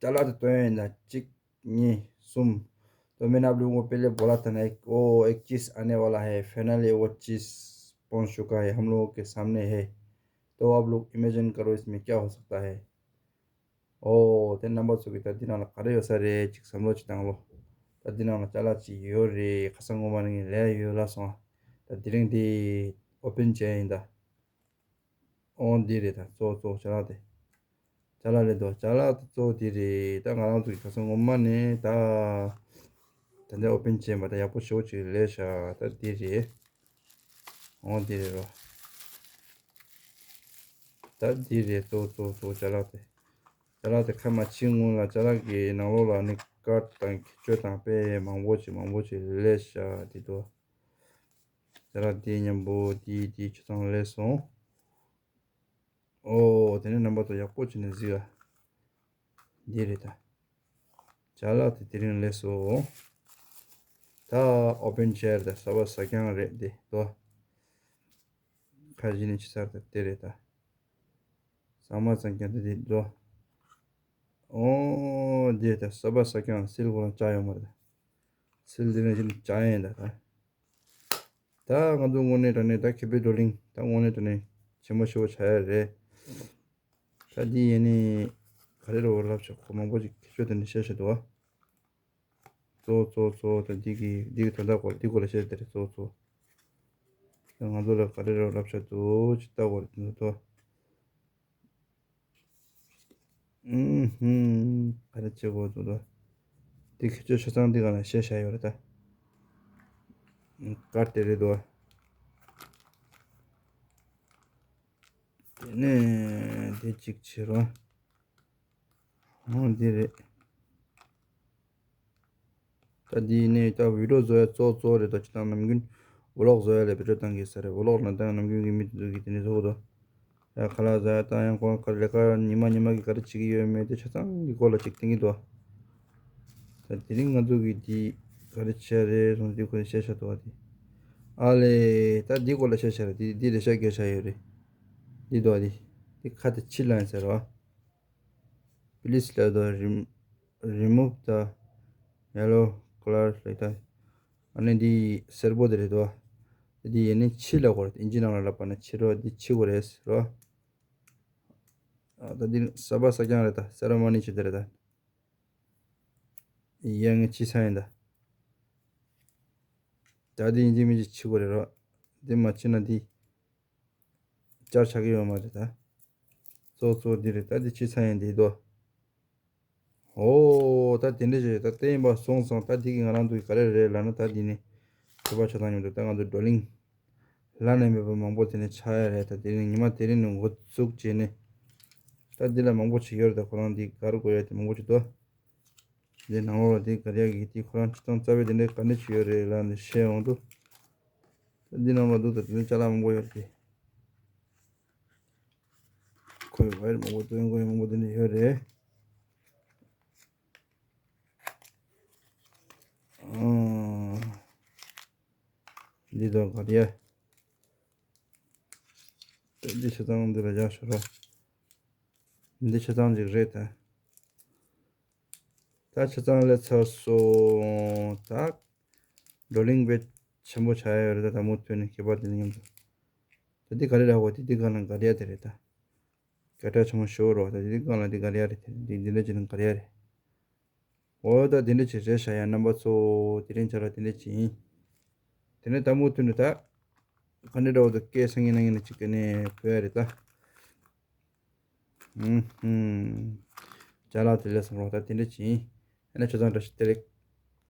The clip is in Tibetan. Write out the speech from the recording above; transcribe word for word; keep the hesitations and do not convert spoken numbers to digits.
ཅ་ལག་དེ་སྟོན་ཡིན་ད། གཅིག་གཉིས། གསུམ། तो मैंने आप लोगों को पहले बोला था ना, एक, वो एक चीज़ आने वाला है, फाइनली वो चीज़ पहुंच चुका है हम लोगों के सामने है। तो आप लोग इमेजिन करो इसमें क्या हो सकता है। ཨོ་དེ་རྣམ་པ་ཚོ་གིས་ད་འདི་ནང་ལ་ག་རེ་ཡོད་ས་རེད། ཅིག་བསམ་བློ་ཅིག་བཏང་ལོ། ད་འདི་ནང་ལ་ཅ་ལག་ཅིག་ཡོད་རེད། ཁ་སང་ངོ་མ་ནས་ངས་ལས་ཡོད་ལབ་སོང་། ད་དེ་རིང་འདི་ཨོ་པན་བྱས་ཡིན་ད། ཨོ་འདི་རེད་ད། གཙོ་བོ་གཙོ་བོ་ཅ་ལག་དེ། ཅ་ལག་རེད་དོ། ཅ་ལག་དེ་གཙོ་བོ་འདི་རེད། ད་ང་རང་ཚོ་གིས་ཁ་སང་ངོ་མ་ནས་ད། ད་འདི་ཨོ་པན་བྱས་པ་ད་ཡག་པོ་ཞེ་པོ་ཅིག་ལས་ཤག་ད་འདི་རེད། ཨོ་འདི་རེད་རོ། ད་འདི་རེད། གཙོ་བོ་གཙོ་བོ་གཙོ་བོ་ཅ་ལག་དེ། ཅ་ལག་དེ་ཁ་མ་ཕྱེ་སྔོན་ལ་ཅ་ལག་གི་ནང་ལོགས་ལ་ནི་ཀར་དང་ཁྱད་ཆོས་དང་དཔེ་མང་པོ་ཅིག་མང་པོ་ཅིག་ལས་ཤག་འདི་དོ། ཅ་ལག་འདི་མཉམ་པོ་འདི་འདི་ཆ་ཚང་ལས་སོང་། ཨོ་དེ་ནས་རྣམ་པ་ཚོ་ཡག་པོ་བྱས་ནས་གཟིགས་ཨ། འདི་རེད་ད། ཅ་ལག་དེ་དེ་རིང་ལས་སོང་། ད་ཨོ་པན་བྱས་རེད་ད། གསར་པ་གསར་རྐྱང་རེད་འདི་དོ། ཁ་གཞི་ནས་ཕྱེ་ཚར་ད། དེ་རེད་ད། གཙང་མ་གཙང་རྐྱང་དེ་འདི་འགྲོ། ཨོ་འདི་ད་གསར་པ་གསར་རྐྱང་། སིལ་ཁོ་རང་བཅག་ཡོད་མ་རེད། སིལ་འདི་ནས་ཅིག་བཅག་ཡིན་ད། ད་ད་ང་ཚོ་དངོས་གནས་དྲང་གནས་ད་ཁེ་པེ་ཌོ་ལིང་ད་དངོས་གནས་དྲང་གནས་ཆེན་པོ་ཞེ་པོ་ཆགས་ཡ་རེད། ད་འདི་ཡིན་ནི་ག་རེ་རེད་བ། ལབ་ཆོག་ཁོ་མང་པོ་ཅིག་ཁྱད་ཆོས་དེ་འདྲ་བཤད་བཤད་འདུག་བ། གཙོ་བོ་གཙོ་བོ་གཙོ་བོ་ད་འདི་གི་འདི་གི་དོན་དག་སྐོར་འདི་སྐོར་ལ་བཤད་དེ་རེད། གཙོ་བོ་གཙོ་བོ། ད་ང་ཚོ་ལ་ག་རེ་རེད་ལབ་ཆ་འདུག་ཅི་ལྟ་བ་རེད་འདུག་དོ། ཨུམ་ཧུམ། ག་རེ་བྱེད་དགོས་འདུག་དོ། འདི་ཁྱེད་ཚོས་ཆ་ཚང་འདི་ག་ན་བཤད་བཞག་ཡོད་རེད་ད། ཀར་དེ་རེད་དོ། དེ་ནས་དེ་གཅིག་བྱེད་རོགས། ཨོ་འདི་རེད། ད་འདི་ནས་ད་བི་ཌིའོ་བཟོ་ཡ་གཙོ་གཙོ་རེད་དོ། ཅི་ད་ནམ་རྒྱུན་ཝི་ལོག་བཟོ་ཡ་ལས་བི་ཌིའོ་བཏང་གི་ས་རེད། ཝི་ལོག་ནང་ད་ནམ་རྒྱུན་གྱི་མི་དེ་ཚོ་གིས་དེ་ནས་བཟོ་གི་འདུག་ཡ་ཁ་ལག་བཟོ་ཡ་དང་ཡང་ཁོང་ག་ལས་ཀ་ཉི་མ་ཉི་མ་གི་ག་རེ་བྱེད་ཀྱི་ཡོད་མེད་དེ་ཆ་ཚང་གི་སྐོར་ལ་ཅིག་བསྟན་གྱི་འདུག་ད་དེ་རིང་ང་ཚོ་གིས་འདི་ག་རེ་བྱས་རེད་སོང་འདི་ཁོ་ནས་བཤད་བཞག་འདུག་བ། དེ་ཨ་ལས་ད་འདི་སྐོར་ལ་བཤད་བཞག་རེད། འདི་འདི་རེ་ཤ་རྒྱག་བཞག་ཡོད་རེད། འདི་འདུག་བ། འདི་འདི་ཁ་དེ་ཕྱི་ལ་ཡིན་ཟེར་བ། Please let the rem- remove the yellow color like that. ཨ་ནི་འདི་སེར་པོ་དེ་རེད་དོ། འདི་ཡིན་ནི་ཕྱི་ལ་གོ་རེད། ཨིན་ཇི་ནང་ལ་ལབ་པ་ན་ཕྱི་རོ། འདི་ཕྱི་གོ་རེད་རོ། ཨ་ད་འདི་གསར་པ་གསར་རྐྱང་རེད་ད། སེ་ར་མ་ནི་བྱེད་དེ་རེད་ད། ཡ་ངས་ཕྱི་ས་ཡིན་ད། ད་འདི་ཡིན་གཅིག་མིན་གཅིག་ཕྱི་གོ་རེད་རོ། འདི་མ་ཕྱི་ན་འདི་བཅར་ཆགས་ཀྱི་ཡོད་མ་རེད་ད། གཙོ་གཙོ་འདི་རེད་ད། འདི་ཕྱི་ས་ཡིན་འདི་དོ། ཨོ་ད་དེ་འདྲ་ཞིག་ད་བསྟན་པ་སོང་སོང་། ད་དེ་གི་ང་རང་ཚོ་གི་ག་རེ་རེད་ལབ་ན། ད་དེ་ནི་ཁྱད་པར་ཆ་ཚང་ཉུང་འདུག་ད་ང་ཚོ་བགྲོ་གླེང་ལ་ནས་མེད་པ་མང་པོ་དེ་ནས་ཆགས་ཡ་རེད། ད་དེ་རིང་ཉི་མ་དེ་རིང་ནས་འགོ་བཙུགས་བྱས་ནས་ད་འདི་ལ་མང་པོ་ཞིག་ཡོད་རེད། ད་ཁོ་རང་འདི་ག་རེ་དགོས་ཡ་དེ་མང་པོ་ཞིག་འདུག་འདི་ནང་ལོགས་ལ་འདི་ག་རེ་ཡ་གི་དེ་ཁོ་རང་སྤྱི་བཏང་རྩ་བའི་དེ་འདྲ་ག་འདྲ་ཞིག་ཡོད་རེད་ལབ་ནས་བཤད་ཡོང་དུས། ད་འདི་ནང་ལ་འདུག་ད་དེ་ནས་ཅ་ལག་མང་པོ་ཡོད་རེད། ཁོས་ཝའེར་མང་པོ་སྟོན་དགོས་ཡ་མང་པོ་དེ་འདྲ་ཡོད་རེད། ཨང་། འདི་དང་ག་རེ་ཡ། འདི་ཆ་ཚང་འདི་ལ་བཞག་ཤོག་ར། འདི་ཆ་ཚང་ཅིག་རེད་ད། ད་ཆ་ཚང་ལས་ཚར་སོང་ད། བགྲོ་གླེང་དཔེ་ཆེན་པོ་ཆགས་ཡ་ཡོད་རེད་ད། ད་མུ་མཐུད་ནས་ཁྱད་པར་དེ་ནས་མཉམ་དུ། ད་འདི་ག་རེ་རེད་ཧོ། འདི་འདི་ག་ན་ག་རེ་ཡ་དེ་རེད་ད། སྐད་གྲགས་ཆེན་མོ་ཤོར་རོ། ད་འདི་གང་ལ་འདི་ག་རེ་ཡ་རེད། དེ་འདི་འདི་འདྲ་བྱས་ན་ག་རེ་ཡ་རེད། འོ་ད་འདི་འདྲ་བྱས་རེད་ཤག་ཡ་རྣམ་པ་ཚོ། དེ་རིང་ཆ་ལ་དེ་འདྲ་བྱས་ཡིན། དེ་ནས་ད་མུ་མཐུད་ནས་ད་ག་འདྲ་འདྲ་བོ་ད་སྐད་སང་ངེ་ན་ངེ་ན་ཅིག་ག་ནས་བོད་ཡ་རེད་ད། ཧུམ་ཧུམ། ཅ་ལག་དེ་ལས་སོང་རོགས་ད་དེ་འདྲ་བྱས་ཡིན། ཡ་ན་ཆ་ཚང་བཀྲ་ཤིས་བདེ་ལེགས།